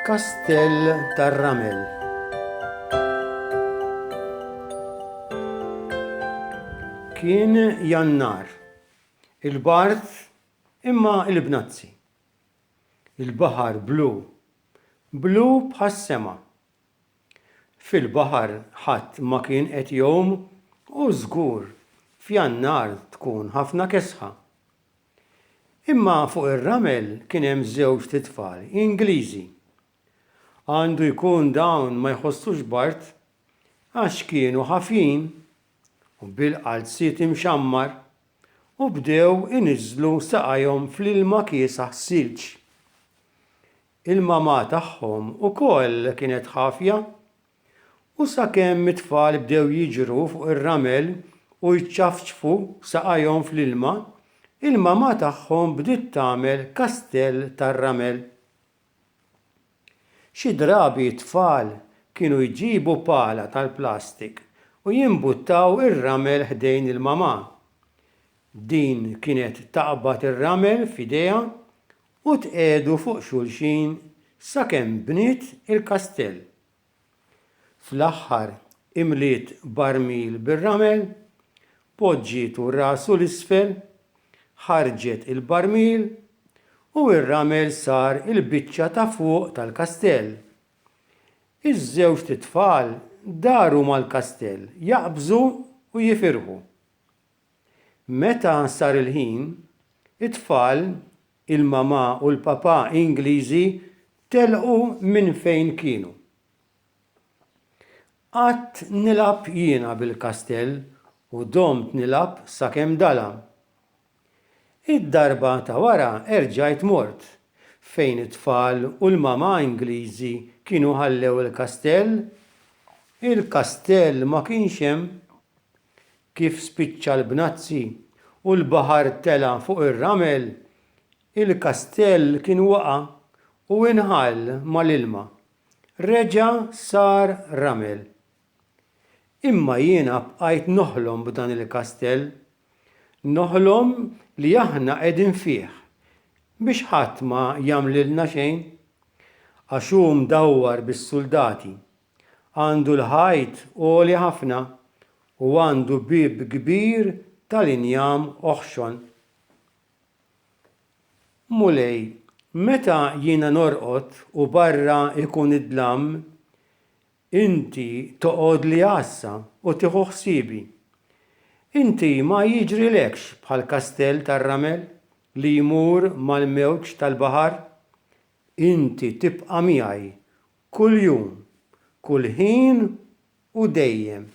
Kastell tar-Ramel. Kien Jannar. Il-bard imma il-bnazzi. Il-baħar blu. Blu bħas-sema. Fil-baħar ħadd ma kien qed jgħum u żgur f'Jannar tkun ħafna kesħa. Imma fuq ir-ramel kien hemm żewġt itfal Ingliżi. Għandu jkun dawn ma jħossux bard għax kienu ħafjin u bil-qalziet imxammar u bdew iniżżlu saqajhom fl-ilma kiesaħ silġ. Il-mamà tagħhom ukoll kienet ħafja, u sakemm it-tfal bdew jiġru fuq ir-ramel u jċafċfu saqajhom fl-ilma, il-mamà tagħhom bdiet tagħmel kastell tar-ramel. Xi drabi t-tfal kienu jġibu pala tal-plastik u jimbuttaw ir-ramel ħdejn il-mamà. Din kienet taqbad ir-ramel f'idejha u tqiegħdu fuq xulxin sakemm bniet il-kastell. Fl-aħħar imliet barmil bir-ramel, poġġietu rasu 'l isfel, ħarġet il-barmil u r-ramel sar il-biċċa ta' fuq tal-kastell. Iż-żewġt itfal daru mal-kastell jaqbżu u jifirħu. Meta sar il-ħin, it-tfal, il-mamà u l-papà Ingliżi telqu minn fejn kienu. Qgħadt nilgħab jiena bil-kastell u domt nilgħab sakemm dalam. Id-darba ta' wara erġajt mort fejn it-tfal u l-mamà Ingliżi kienu ħallew il-kastell. Il-kastell ma kienx hemm. Kif spiċċa l-bnazzi u l-baħar tela' fuq ir-ramel, il-kastell kien waqa' u inħall mal-ilma. Reġa' sar ramel. Imma jiena bqajt noħlom b'dan il-kastell. Noħlom li aħna qegħdin fih, biex ħadd ma jagħmlilna xejn. Għax hu mdawwar bis-suldati. Għandu l-ħajt għoli ħafna u għandu bieb kbir tal-injam oħxon. Mulej, meta jiena norqod u barra jkun id-dlam, inti toqgħodli għassa u tieħu ħsiebi. Inti ma jiġrilekx bħall-kastell tar-ramel li jmur mal-mewġ tal-baħar. Inti tibqa' miegħi kull jum, kull ħin u dejjem.